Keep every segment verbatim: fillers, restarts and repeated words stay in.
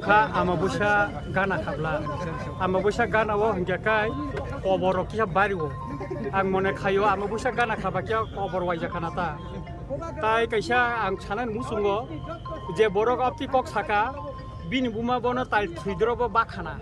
Kha ama busa gana khabla. Ama busa gana o hingke kai kobor rok kisa bari o. Ang mone khayo ama busa gana khaba kya kobor waija khana ta. Tai kaisa ang sanan musungo je borok apti kok saka bini buma bono tal thwidro bo bakhana.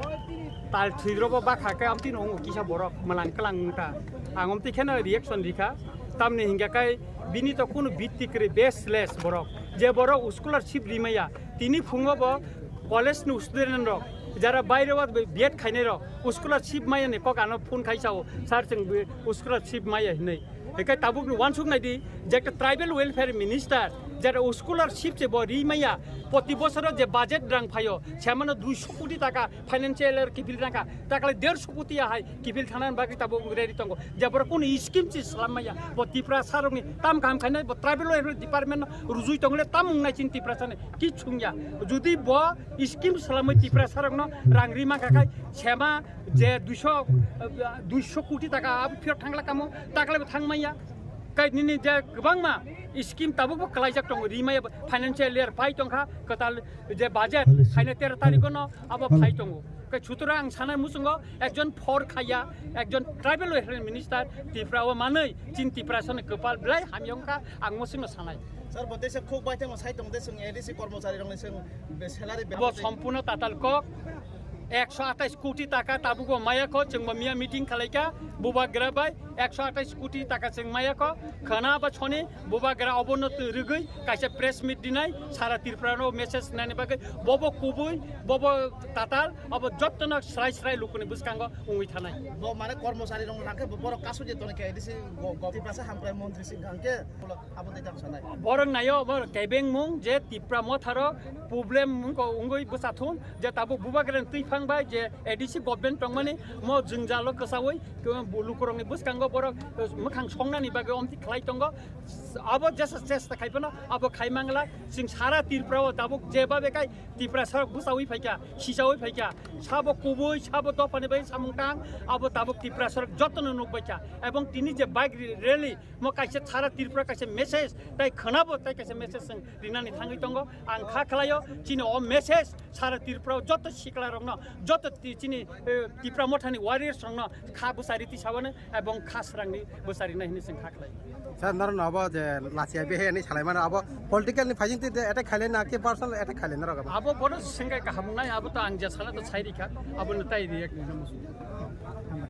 Tal thwidro bo bakha ke amti no kisa borok malang kalang ta. Ang amti kheno reaction rikha. Tamni hingke kai bini to kunu bitti kri baseless borok. Je borok scholarship rimaya. Tini phungo bo college ni student rok, jara baire o B Ed khainai rok, scholarship maya ni kok ano phone khai sao, "Sir, chwng bi scholarship maya," hinwi. Ekai tabuk ni wansuk nai di, je ekta tribal welfare minister, jara scholarship se bo ri maya, poti bosoro je budget rang phaio, semano duiso koti taka financial year kiphil rang kha, takle derso koti ahai kiphil thana bagwi tabuk ready tongo. Je borok kunu scheme se slam maya, bo Tipra sarok ni tam kaham khainai, bo tribal welfare department no rujui tongole tam wngnai chini Tipra sani. Ki chwngya. Jodi bo scheme swlamwi Tiprasarokno rang ri mankha khai sema je duiso, duiso koti taka abo phiyok thangla kamo, takle bo thang manya. Kai nini je kwbangma scheme tabukbo kwlaijak tongo, ri maya financial year phai tongkha, kwtal je budget phaina tero tarikh no abo phai tongo. Kai sutorang ang sanai muchungo ekjon phor khaya, ekjon tribal welfare minister Tipra o manwi chin Tiprasani kwpal belai hamya wngkha, ang muchungno sanai. Sir, bo teisa khuk bai temo sai tong de, chwng A D C kormochari rokni chwng be salary be- Bo sompurno tatal kok. Ekso atais koti taka tabukbo maya kho, chwngbo miya meeting khalaikha, bubagra bai ekso atais koti taka chwng maya kho. Khana ba soni bubagra obono twi rwgwi kaisa press meet dinai, sara Tripura no message nani bagwi, bobo kubui, bobo tatal, abo jottono srai srai lukuni bwskango wngwi thanai. Bo mane kormochari rok nangkhe bo borok kasu je tonikhe A D C go-, go-, Tiprasa hamkrai montri sing hangkhe. Abo tei tang sanai. Borok naio, borok kebeng mung je Tipra motharo problem mung ko wngwi bwsa thun je tabuk bubagrani twi phang bai je A D C government tongmani mo jwngjalo kwsaui lukurokni bwskango borok, eh, mwkhang songnani bagwi omti khlai tongo. Abo jesa chesta khai phano abo khai mangla chwng sara Tripura o tabuk je babe kai Tiprasarok bwsaui phaikha, sisaui phaikha, sabo kubui, sabo dophani bai samung tang, abo tabuk Tiprasarok jotono nukbaikha. Ebong tini je bike rally, mo kaisa sara Tripura kaisa message, tai khwnabo tai kaisa message chwng rinani thangwi tongo. Ang kha khlaio, chini o message sara Tripura o joto sikla rokno, joto ti-, chini, eh, Tipra mothani warriors rokno kha bwsari tisabano ebong kha srangni bwsari nai hinwi chwng kha khlai. Sir, norok no abo je lachiya bihai hinwi salai mano, abo political ni phaising twi attack khailai na khe personal attack khailai norok abo? Abo bono swngkha kaham wngnai, abo to ang je sana to sai rikha, abo no tai react ni.